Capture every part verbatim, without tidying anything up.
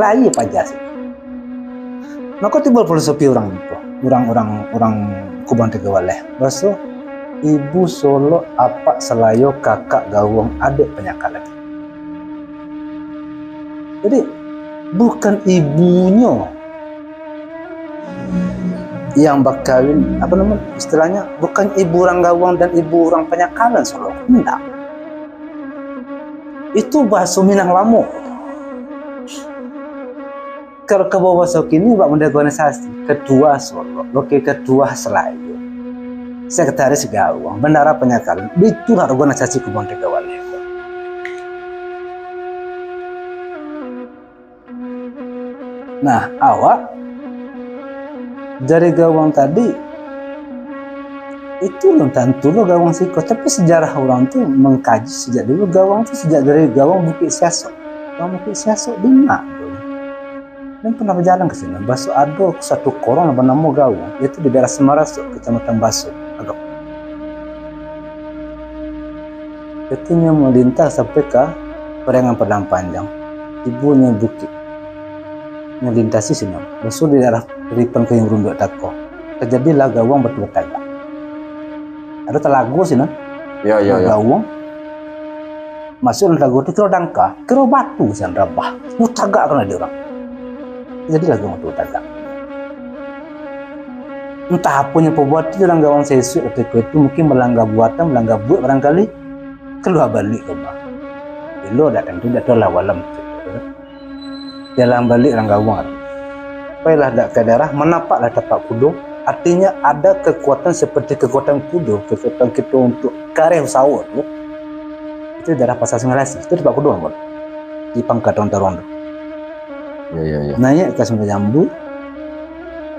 Lahia paja sinan. Mako timbul filosofi urang tu, urang-urang, urang Kubang Tigo Baleh. Baso, ibu Solok, apak Salayo, kakak Gawang, adek Panyakalan. Jadi, bukan ibunyo yang bakawin, apa nama, istilahnya, bukan ibu urang Gawang dan ibu urang Panyakalan Solok. Indak. Itu bahaso Minang lamo. Kalau ka bahaso kini, bak organisasi, ketua Solok, wakil ketua Salayo, sekretaris Gawang, bendahara Panyakalan, itulah organisasi Kubang Tigo Baleh. Nah, awak dari Gawang tadi, itu lun tantu lo Gawang siko. Tapi sejarah urang tu mangkaji sajak dulu, Gawang tu sajak dari Gawang Bukik Siasok. Gawang Bukik Siasok di ma tu? Dan pernah bajalan ka sinan. Baso ado satu korong nan banamo Gawang, yaitu di daerah Samarasok, Kecamatan Baso, Agam. Itu nyo malintah sampai ka Pariangan Padang Panjang, tibo nyo bukik. Nyo lintasi sinan, baso di daerah Ripan Kayu Runduak tako. Tajadilah Gawang Batu Batagak. Ado talago sinan. Ya, ya, ya. Gawang. Masuak dalam talago tu kiro dangka, kiro batu sinan rabah. Batu batagak kan ado urang. Tajadilah Gawang Batu Batagak. Entah apo nyo pabuat tu dalam Gawang Sisuak katiko itu, mungkin malangga buatan, malangga buek barangkali. Kalua baliak ka rumah. Bilo dak tantu, dak tahu lah walam tu. Jalan baliak urang Gawang tu. Pailah dak ka daerah, manapaklah tapak kudo. Artinya ada kekuatan seperti kekuatan kudo, kekuatan kito untuk kareh usaho tu. Itu daerah Pasar Sungai Lasih. Itu tapak kudo, Bang. Di pangka taruang-taruang tu. Ya, ya, ya. Naiak ka Sumber Jambu,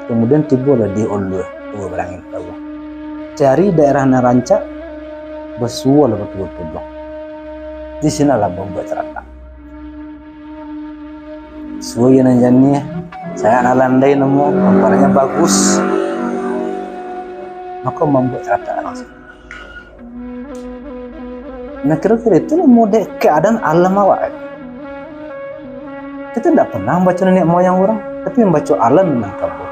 kemudian tibolah di Ulua, Ulua Barangin, Gawang. Cari daerah nan rancak, basuolah batua-tua. Di sinanlah mambuek caratak. Suo nan janiah, sayak nan landai namo, gambarnyo bagus. Mako mambuek caratak langsung. Nah, kiro-kiro itulah model keadaan alam awak. Kita ndak pernah mambaco niniak moyang urang, tapi mambaco alam Minangkabau.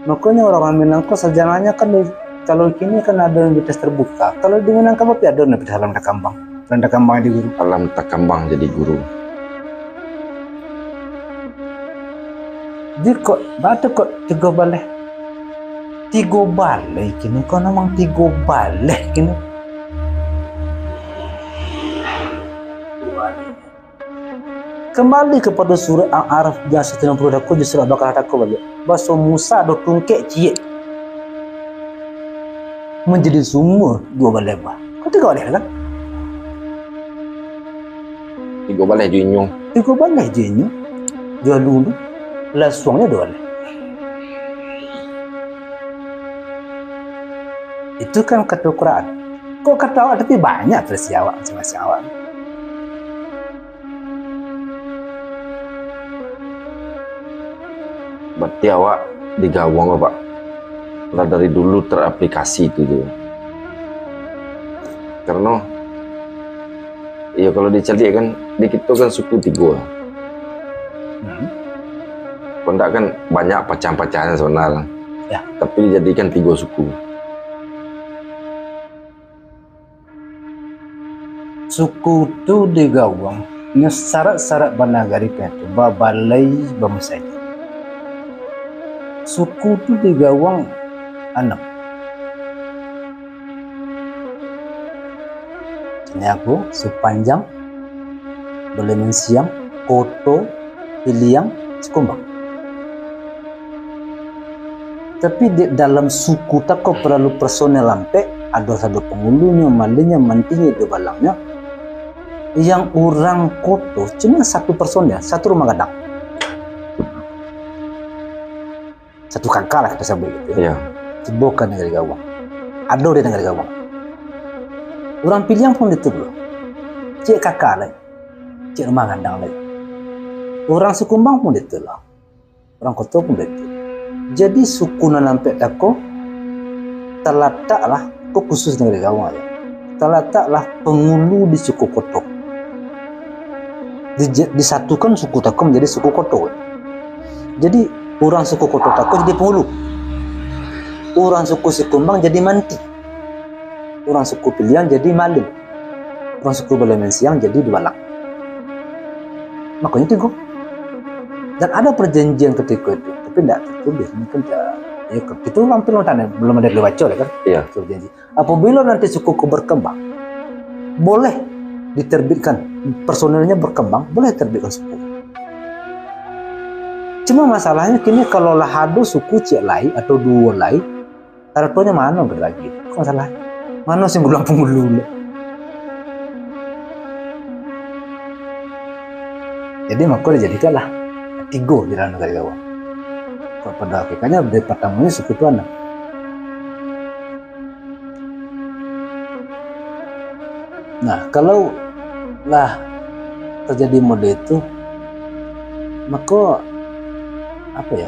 Makonyo urang-urang Minang ko sajarnyo kan di, kalau kini kan ado universitas terbuka, kalau di Minangkabau tapi ado universitas alam takambang. Alam takambang jadi guru. Alam takambang jadi guru. Di kok, baa tu kok tigo baleh? Tigo baleh kini, kok memang tigo baleh kini? Kembali kepada surah Al-Araf yang satu enam puluh tako, jo surah Al-Baqarah tako baliak. Baso Musa ado tungkek ciek. Manjadi sumua duo baleh buah. Kan tigo baleh kan? Tigo baleh jo inyo. Tigo baleh jo inyo. Jo alun tu. Lasuangnyo duo baleh. Itu kan kato Quran. Kok kato awak, tapi banyak versi awak, masing-masing awak. Berarti awak di Gawang, Pak, lah dari dulu teraplikasi itu tu. Karena, ya, kalau dicaliak kan, di kito kan suku tigo. Hmm. Kok ndak kan banyak pacah-pacahan sebenarnya. Ya. Tapi dijadikan tigo suku. Suku tu di Gawang, nyo sarak-sarak banagari katu, babalai, bamusajik. Suku tu di Gawang anam. Caniago, Supanjang, Balai Mansiang, Koto, Piliang, Sikumbang. Tapi di dalam suku tako paralu personel ampek, ado sado pangulunyo, malinyo, mantinyo, duo balangnyo. Yang urang Koto cuma satu personel, satu rumah gadang. Satu kaka lah kito sabuik gitu. Iya. Tibo ka Nagari Gawang. Ado di Nagari Gawang. Urang Piliang pun itu pulo. Ciek kaka lai. Ciek rumah gadang lai. Urang Sikumbang pun itu lah. Urang Koto pun baitu. Jadi suku nan ampek tako talataklah, ko khusus Nagari Gawang aja. Talataklah pangulu di suku Koto. Dija-, disatukan suku Tako manjadi suku Koto. Jadi, urang suku Koto Tako jadi pangulu. Urang suku Sikumbang jadi manti. Urang suku Piliang jadi malin. Urang suku Balai Mansiang jadi dubalang. Makonyo tigo. Dan ada parjanjian katiko itu, tapi ndak tatulih, mungkin ta-, ya, itu hampir lama tak ada, belum ada dibaco lah kan. Iya. Itu parjanjian. Apabila nanti suku ko berkembang, boleh diterbitkan, personilnya berkembang, boleh terbitkan suku. Cuma masalahnya kini kalau lah ado suku ciek lai atau duo lai, karatonyo mano lagi? Ko masalah. Mano sing gulang pangulu lo? Jadi, mako dijadikanlah tigo di dalam nagari awak. Kalau pada hakikatnya, dari pertamonyo suku tu anam. Nah, kalau lah terjadi model itu, mako, apa ya?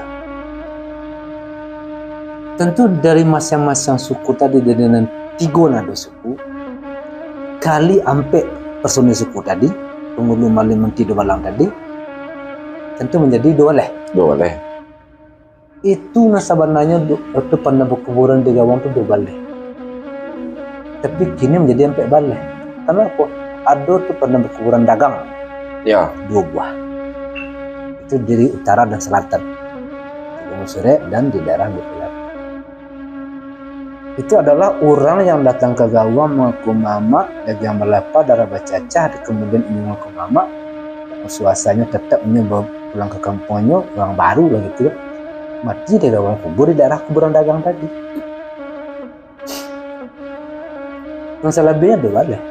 Tentu dari masing-masing suku tadi, dari nan tigo nan ado suku, kali ampek personil suku tadi, pangulu, malin, manti, dubalang tadi, tentu manjadi duo baleh. Duo baleh. Itu nan sabananyo du-, itu pandam pakuburan di Gawang tu duo baleh. Tapi kini manjadi ampek baleh. Kanapo? Ado tu pandam pakuburan dagang. Ya. Duo buah. Itu diri utara dan selatan. Di Gunung Surek dan di daerah Bukit Lapang. Itu adalah urang yang datang ka Gawang mangaku mamak, dagiang balapah, darah bacacah, kemudian inyo mangaku mamak, suasanyo tatap inyo ba-, pulang ka kampuangnyo, urang baru lah gitu. Mati di Gawang, kubur di daerah kuburan dagang tadi. Nan salabiahnyo duo baleh.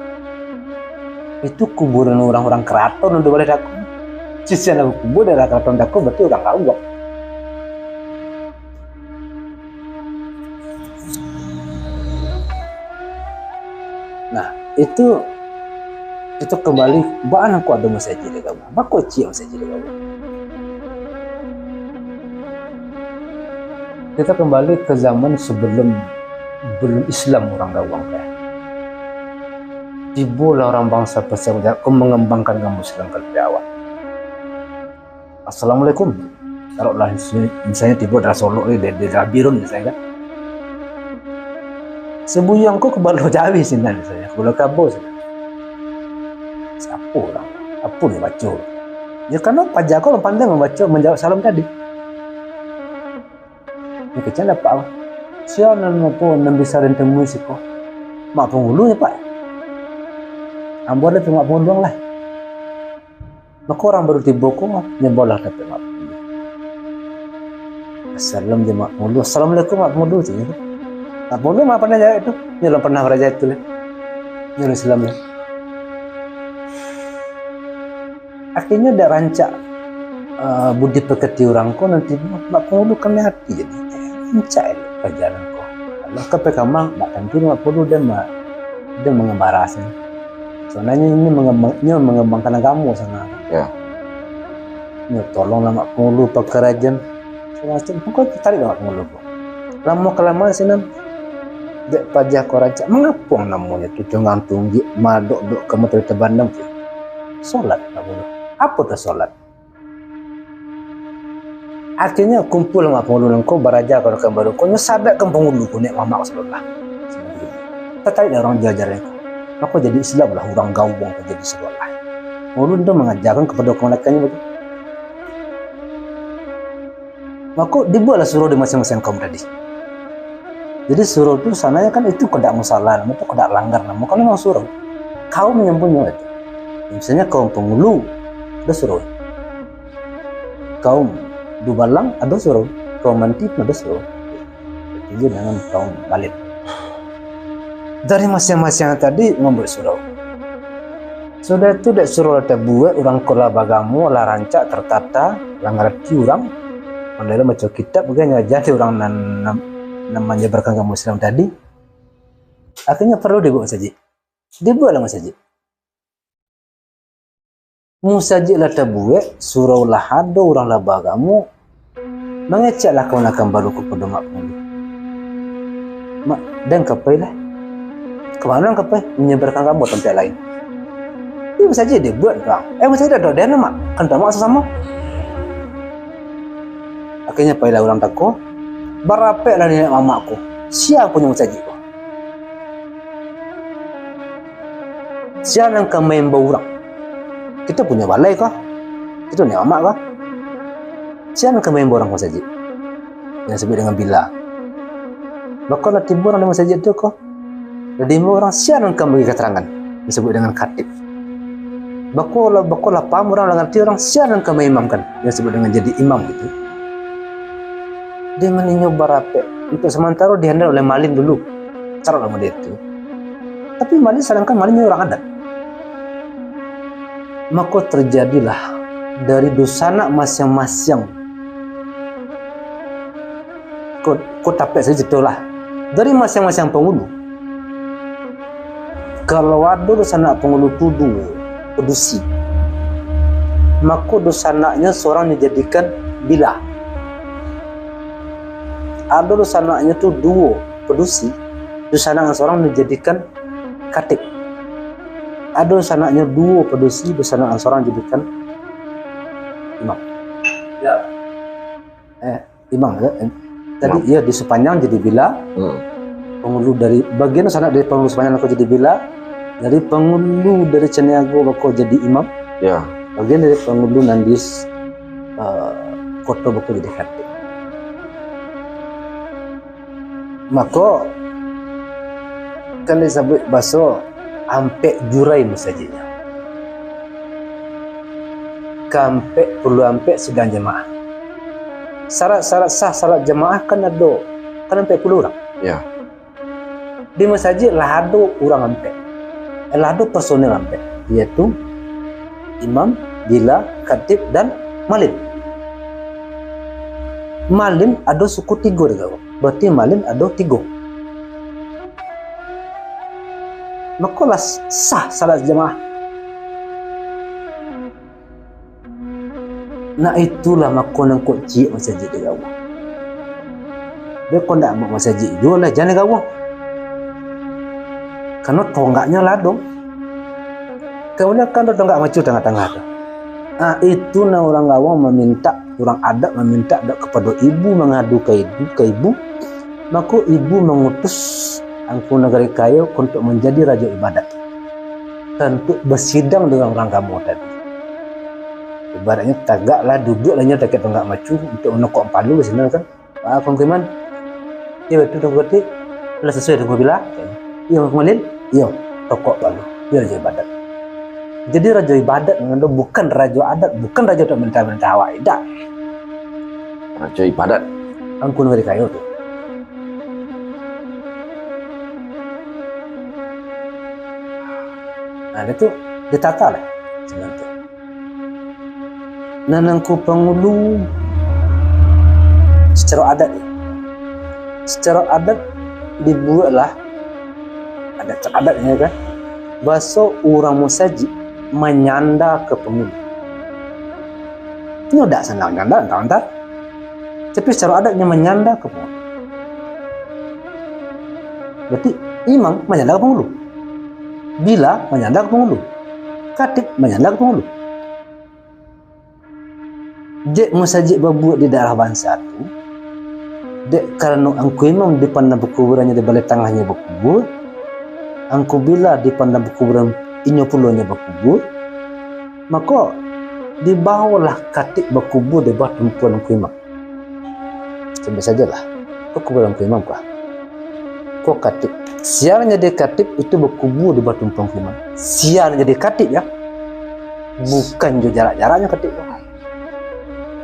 Itu kuburan urang-urang karaton duo baleh Tako. Sisian kubur daerah karaton Tako, berarti urang Gawang. Nah, itu, itu kembali, baa nan kok ado masajik di Gawang? Baa kok ciek masajik di Gawang? Kita kembali ke zaman sebelum, belum Islam urang Gawang, kan. Tibolah urang bangsa Persia ko mangambangkan agamo Islam ka labiah awal. Assalamualaikum. Taruhlah, misalnyo tibo dari Solok ni, dari, dari Rabirun misalnyo kan. Sabuyuang ko kabalo jawi sinan misalnyo, kabalo kabo sinan. Siapo urang? Apo nan baco? Yo, karano paja ko lah pandai mambaco, manjawab salam tadi. Yo, kecek dapek ko. Sia nan apo, nan bisa den temui siko? Mak Pangulu nyo, Pak. Ambo ado tu Mak Pangulu lah. Mako urang baru tibo ko, nyo baolah dapek Mak Pangulu. Salam jo Mak Pangulu. "Assalamualaikum, Mak Pangulu," caknyo. Mak Pangulu ma pernah jawab tu. Nyo lah pernah baraja tu lah. Nyo lah salam lah. Akhirnyo dak rancak, eh, budi pekerti urang ko, nanti Mak Pangulu kanai ati jadi. Rancak elok pajalan ko. Alah, ka pai ka ma, dak tantu Mak Pangulu den ma-, den mangambara se. Sabananyo inyo mangambang-, inyo mangambangkan agamo sabananyo. Ya. Nyo tolonglah Mak Pangulu pakarajoan. Samacam tu ko tarik lah Mak Pangulu ko. Lamo kalamaan sinan, dek paja ko rancak, mangapo namonyo tu, cungang tunggik, madok-dok ka moto tabandam tu? Solat Mak Pangulu. Apo tu solat? Akhirnyo kumpul Mak Pangulu nan ko, baraja ka urang baru ko, nyo sabab ka Mak Pangulu ko, niaik mamak ko sadolah. Tatarik lah urang jo ajaran ko. Mako jadi Islam lah urang Gawang ko jadi sadolah. Pangulu tu mangajakan kapado kamanakannyo batua. Mako dibuatlah surau di masing-masing kaum tadi. Jadi surau tu sabananyo kan itu ko dak musala, namo tu ko dak langgar, namo kan memang surau. Kaum nan punyo itu. Misalnyo kaum Pangulu, ado surau. Kaum Dubalang ado surau, kaum Manti pun ado surau. Baitu juo dengan kaum Malin. Dari masing-masing tadi mambuek surau. Sudah tu dek surau lah tabuek, urang ko lah bagamo, lah rancak, tertata, lah ngarati urang. Pandai lah maco kitab, bukan nyo aja ti urang nan, nan, nan manyebarkan agamo Islam tadi. Akhirnyo paralu dibuek masajik. Dibueklah masajik. Masajik lah tabuek, surau lah ado, urang lah bagamo, mangeceklah kamanakan baru kapado Mak Pangulu. "Mak, den ka pai lah." "Ka mano ka pai?" "Manyebarkan agamo tampek lain." Masajik dibuek tu, ah. Eh, masajik dak ado den, Mak. Kan tu, Mak, sasamo. Akhirnyo pailah urang tako, barapeklah niniak mamak ko. Sia punyo masajik ko? Sia nan ka maimbau urang? Kito punyo balai ko? Kito niniak mamak ko? Sia nan ka maimbau urang ka masajik? Nan disabuik dengan bila. Bako lah tibo urang di masajik tu ko? Lah diimbau urang, sia nan ka mambari katarangan, disabuik dengan khatib. Bako lah, bako lah paham urang, lah ngarti urang, sia nan ka maimamkan, disabuik dengan jadi imam gitu. Dengan inyo barapek, untuak samantaro dihandal oleh malin dulu, carok lah model itu. Tapi malin, sadangkan malin ni urang adat. Mako terjadilah dari dunsanak masiang-masiang Ko, ko tapek sajo carito lah. Dari masiang-masiang pangulu. Kalau ado dunsanak pangulu tu duo padusi, mako dunsanaknyo surang dijadikan bila. Ado dunsanaknyo tu duo padusi, dunsanak nan surang dijadikan khatib. Ado dunsanaknyo duo padusi, dunsanak nan surang dijadikan imam. Ya. Eh, imam, ya. Eh, tadi, imam. Ya, di Supanjang jadi bila. Hmm. Pangulu dari, bagian sanak dari Pangulu Supanjang ko jadi bila. Dari pangulu dari Caniago bako jadi imam. Ya. Bagian dari pangulu nan di, eh, koto bako jadi khatib. Mako, kan disabuik baso ampek jurai masajiknyo. Ka ampek puluah ampek sidang jamaah. Syarat-syarat sah salat jamaah kan ado, kan ampek puluah urang. Ya. Di masajik lah ado urang ampek. Eh, lah ado personil ampek, yaitu imam, bila, khatib, dan malin. Malin ado suku tigo dek awak. Berarti malin ado tigo. Mako lah sah salat jamaah. Nah, itulah mako nan kok ciek masajik di Gawang. Beko ndak buek masajik juo lah, jan di Gawang. Karano tonggaknyo ladong. Kamudian kan ado tonggak macu tangah-tangah tu. Ah, itu nan urang Gawang mamintak, urang adat mamintak dek kapado ibu, mangadu ka ibu, ka ibu. Mako ibu mangutus Angku Nagari Kayo untuak manjadi rajo ibadat. Tantu basidang dengan urang agamo tadi. Ibaratnyo tagaklah, duduaklah inyo dakek tonggak macu untuak manokok palu di sinan kan. Ah, Angku Iman. Iyo, batua Angku Katik. Lah sasuai Angku Bila. Iyo, Angku Malin. Iyo, tokok palu. Iyo, rajo ibadat. Jadi rajo ibadat nan ado bukan rajo adat, bukan rajo untuak marintah-marintah awak, indak. Rajo ibadat. Angku Nagari Kayo tu. Nah, dia tu ditata lah sinan tu. Nan Angku Pangulu sacaro adat ni. Sacaro adat dibueklah adat, adatnyo kan. Baso urang musajik manyanda ka pangulu. Inyo dak sanang nyanda antah-antah. Tapi sacaro adat inyo manyanda ka pangulu. Berarti imam manyanda ka pangulu. Bila manyanda ka pangulu. Katik manyanda ka pangulu. Dek musajik babuek di daerah bansa tu, dek karano Angku Imam di pandam pakuburannyo di baleh tangahnyo bakubua, Angku Bila di pandam pakuburan inyo pulo nyo bakubua, mako, dibawolah katik bakubua di bawah tumpuan Angku Imam. Sampai sajolah, ko kuburan Angku Imam kah? Ko katik. Sia nan jadi katik itu bakubua di bawah tumpuan Angku Imam. Sia nan jadi katik, ya. Bukan jo jarak-jaraknyo katik tu.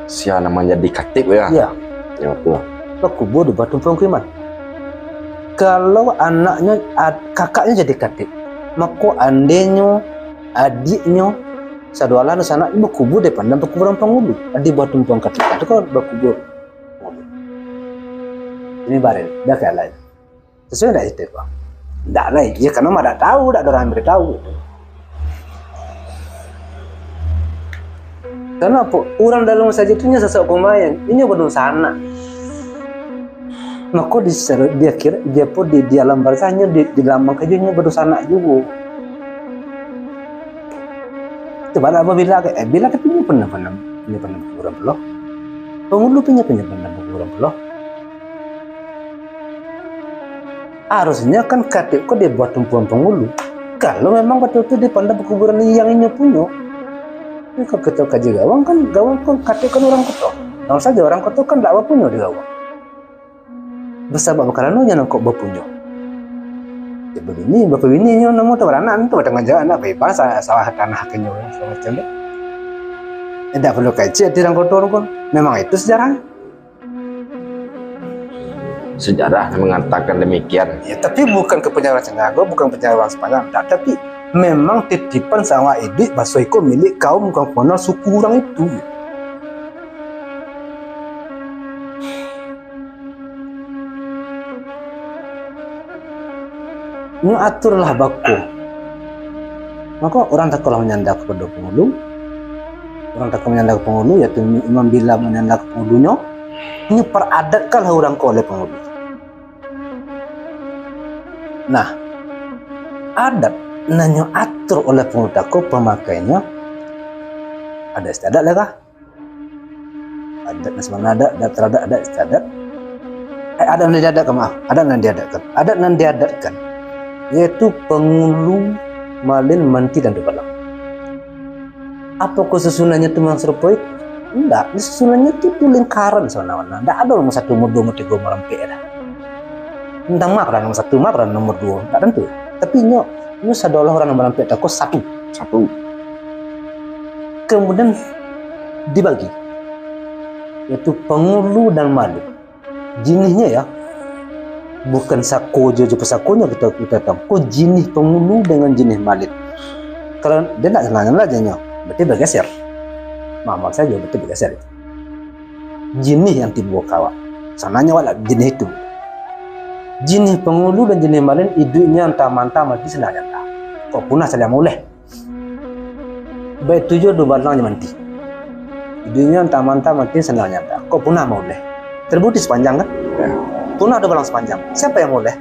Sia nan manjadi katik tu, ya? Iya. Ya, batua. Bakubua di bawah tumpuan Angku Imam. Kalau anaknyo, ad-, kakaknyo jadi katik, mako andenyo, adiknyo, sadoalah, sanak bakubua di pandam pakuburan pangulu. Di bawah tumpuan katik tu kan bakubua. Ini barel, dah kalah. Sasuai ndak itu, Bang? Ndak lai. Ya, karano mah ndak tahu, ndak ada urang yang beritahu. Karano apo? Urang dalam sajo tu nyo sasak kumayan, inyo badunsanak. Mako di, di akhirat, di apo, di, di alam barzah nyo di, di lambang kajo nyo badunsanak juo. Bala babila ka, eh, bila tapi inyo pernah, pernah, inyo pernah bakuburan pulo. Pangulu pun inyo pernah, pernah bakuburan pulo. Harusnyo kan katek ko di bawah tumpuan pangulu. Kalau memang batua-tua di pandai pakuburan yang inyo punyo. Tapi kalau kito kaji gawang kan, gawang kan katek kan urang koto. Langsung sajo urang koto kan dak bapunyo di gawang. Basabab karano nyo nangkok bapunyo. Yo babini, bapabininyo namo tu baranak tu batangguang jawab nak baiba sa-, sawah tanah kanyo, segala macam tu. Indak perlu kecek di urang koto tu pun. Memang itu sejarah. Sejarah mengatakan demikian. Ya, tapi bukan ka panjang rancana ko, bukan panjang urang sapanjang, tak, tapi memang titipan sawah iduik baso iko milik kaum Kangkonal suku urang itu. Nyo aturlah bako. Mako, urang tako lah manyanda kapado pangulu. Urang tako manyanda ka pangulu, yaitu Imam Bila manyanda ka pangulunyo. Nyo paradatkanlah urang ko oleh pangulu. Nah, adat nan nyo atur oleh pangulu tako pamakainyo, adat istiadat lah kah? Adat nan sabana adat, adat taradat, adat istiadat. Eh, adat nan diadatkan, maaf. Adat nan diadatkan. Adat nan diadatkan, yaitu pangulu, malin, manti, dan dubalang. Apokoh susunannyo tu memang sarupo itu? Indak, susunannyo tu, tu lingkaran sabana-bana. Indak ado nomor satu, nomor duo, nomor tigo, nomor ampek dah. Tantang ma karanan nomor satu, ma karanan nomor duo, indak tantu. Tapi inyo, inyo sadolah urang nan marampek tako satu. Satu. Kemudian dibagi, yaitu pangulu dan malin. Jinihnyo, ya, bukan sako jo, jo pasakonyo kito, kito tangko, jinih pangulu dengan jinih malin. Kalau dia nak sanang lah janyo, berarti bergeser. Maaf sajo, berarti bergeser. Jinih yang tibo ka awak. Sanangnyo awak lah jinih itu. Jinih pangulu dan jinih malin, iduiknyo antah mantah, mati sanangnyo antah. Kok punah saliang mauleh. Baitu juo dubalang jo manti. Iduiknyo antah mantah, mati sanangnyo antah. Kok punah mauleh. Terbukti sapanjang kan? Punah dubalang sapanjang. Siapa yang mauleh?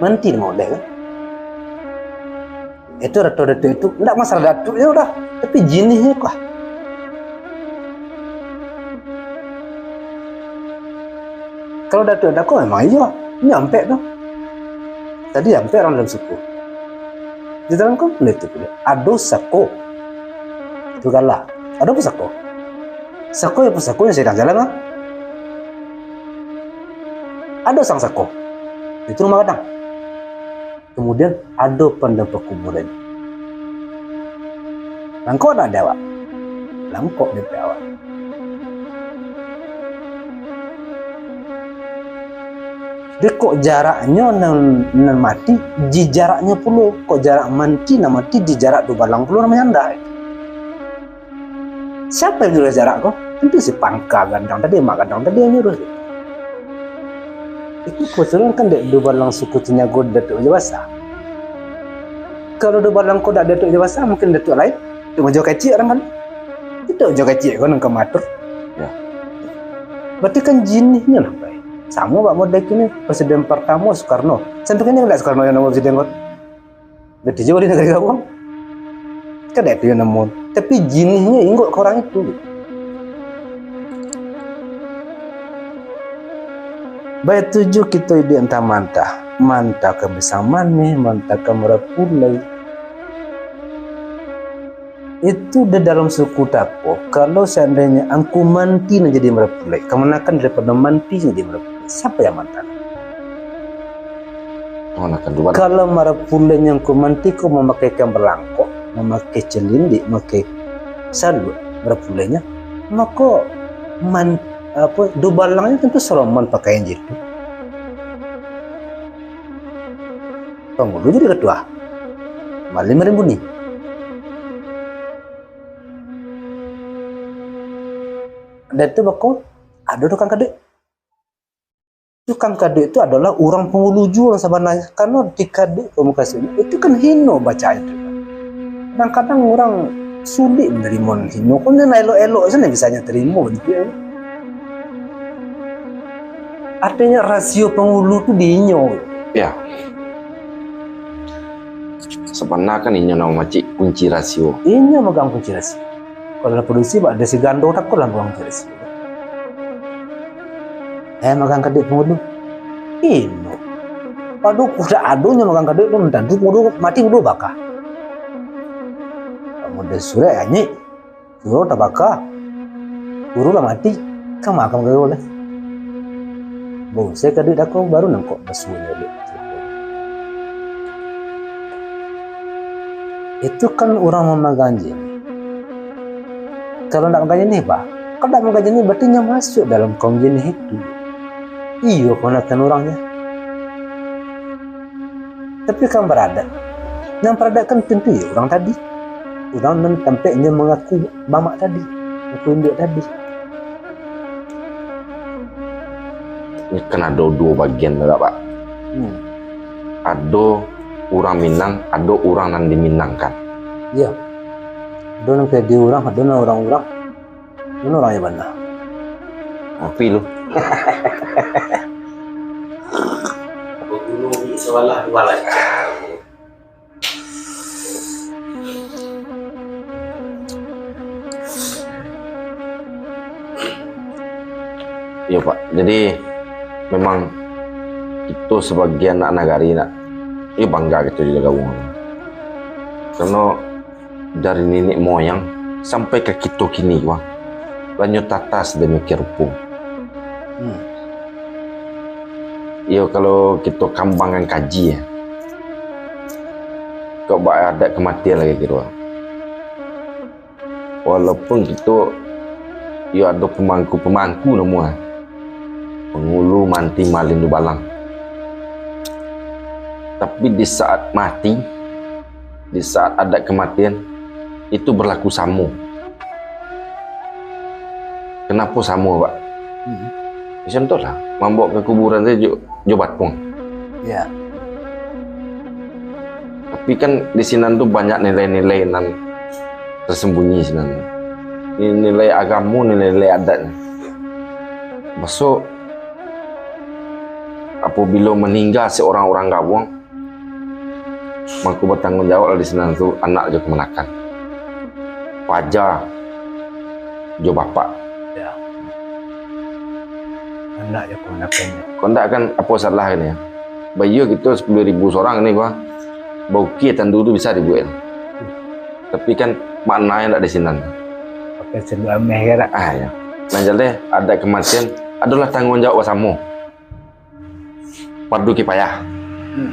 Manti mauleh kan? Itu datuak-datuak itu, ndak masalah datuaknyo dah, tapi jinihnyo kah? Kalau datuak tako memang iyo, inyo ampek tu. Tadi ampek urang dalam suku. Di dalam kampung itu pulo, ado sako. Itu galah. Ado pusako. Sako yo pusako nan sadang jalan lah. Ado sang sako. Itu rumah gadang. Kemudian ado pandai pakuburan. Langkok ndak dek awak? Langkok dek awak. Dek kok jaraknyo nan, nan mati, di jaraknyo pulo. Kok jarak manti nan mati, di jarak dubalang pulo nan manyanda. Siapa yang nyuruh jarak ko? Tentu si pangka gadang tadi, mak gadang tadi yang nyuruh. Itu kebetulan kan dek dubalang suku Cinyago Datuak Rajo Basa. Kalau dubalang ko dak Datuak Rajo Basa, mungkin datuak lain. Datuak Rajo Kacik urang kan. Datuak Rajo Kacik ko nan ka maatur. Ya. Berarti kan jinihnyo lah, pai. Samo bak model kini, presiden partamo Soekarno. Sampai kini kan dak Soekarno yang namo presiden ko. Baitu juo di nagari awak. Kan dak itu yang namo. Tapi jinihnyo inggok ka urang itu. Baitu juo kito iduik antah mantah. Mantah ka Pisang Manih, mantah ka Marapulai. Itu di dalam suku tako, kalau seandainyo angku manti nan jadi marapulai, kamanakan daripado manti nan jadi marapulai, siapa yang mantah? Kamanakan dulu. Kalau marapulainyo angku manti ko mamakaikan balangkok, mamakai calindik, mamakai saluak marapulainyo, mako man-, apo, dubalangnyo tentu saroman pakaian jitu. Pangulu jadi ketua. Malin marimbuni. Dan tu bako, ado tukang kaduik. Tukang kaduik tu adolah urang pangulu juo sabananyo. Karano di kaduik komunikasi itu kan hino bacaan tu. Kadang-kadang urang sulik manarimo nan hino. Kok nan elok-elok sajo bisanyo tarimo gitu. Artinyo rasio pangulu tu di inyo. Ya. Sabana kan inyo nan mamacik kunci rasio. Inyo magang kunci rasio. Kalau lah padusi, bak desi gando tako lah magang kunci rasio. Eh, magang kaduik pangulu. Inyo. Pado kudak adonyo magang kaduik tu, tantu pangulu mati, pangulu baka. Kamu desi surek anyik. Suro tabaka, guru lah mati, ka ma ka magaro lai. Bausai kaduik dako, baru nangkok basuo nyo dek. Itu kan urang mamagang jinih. Kalau ndak magang jinih, bah, kalau ndak magang jinih, barati inyo masuak dalam kaum jinih itu. Iyo, kamanakan urangnyo. Tapi kan baradat. Nan baradat kan tantu iyo urang tadi. Urang nan tampek inyo mangaku mamak tadi, mangaku induak tadi. Ini kan ado duo bagian tu, Pak. Hmm. Ado urang Minang, ado urang nan diminangkan. Iyo. Ado nan ka di urang, ado nan urang-urang. Mano urang nan bana? Api lu. Bagunu di sabalah dua lai. Iyo, Pak. Jadi, memang kito sabagai anak nagari, nak, iyo, bangga kito jo Jagawuang. Karano dari niniak moyang sampai ka kito kini, Bang, lah nyo tata sademikian rupo. Hmm. Iyo, kalau kito kambangkan kaji, yo, kok bak adat kamatian lagi kiro. Walaupun kito, yo, ado pamangku-pamangku namo, ah. Pangulu, manti, malin, dubalang. Tapi di saat mati, di saat adat kamatian, itu berlaku samo. Kenapo samo, Pak? Hmm. Contohlah, mambaok ka kuburan sajo jo, jo batuang. Ya. Tapi kan di sinan tu banyak nilai-nilai nan tersembunyi sinan. Ni-, nilai agamo, nilai-nilai adat. Maksud, apabila meninggal seorang urang Gawuang, mangko batangguang jawab lah di sinan tu anak jo kamanakan. Paja jo bapak. Ya. Anak jo kamanakannyo. Kok ndak kan, apo salah kan, yo? Bayia kito sapuluah ribu surang ni, bah. Baukia tandu tu bisa dibuek. Tapi kan maknanyo ndak di sinan. Pakai sanduak ameh kira. Ah, yo. Nan jaleh, adat kamatian adolah tangguang jawab basamo. Fardu kifayah. Hmm.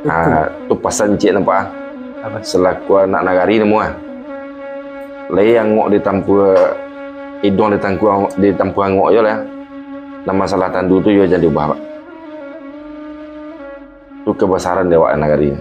Ah, tu pasan ciek nampak, ah. Apo? Salaku anak nagari namo, ah. Lai angok ditampua, iduang ditampua, ditampua angok jo lah. Nan masalah tandu tu yo jan diubah, Pak. Tu kabasaran di awak nagari.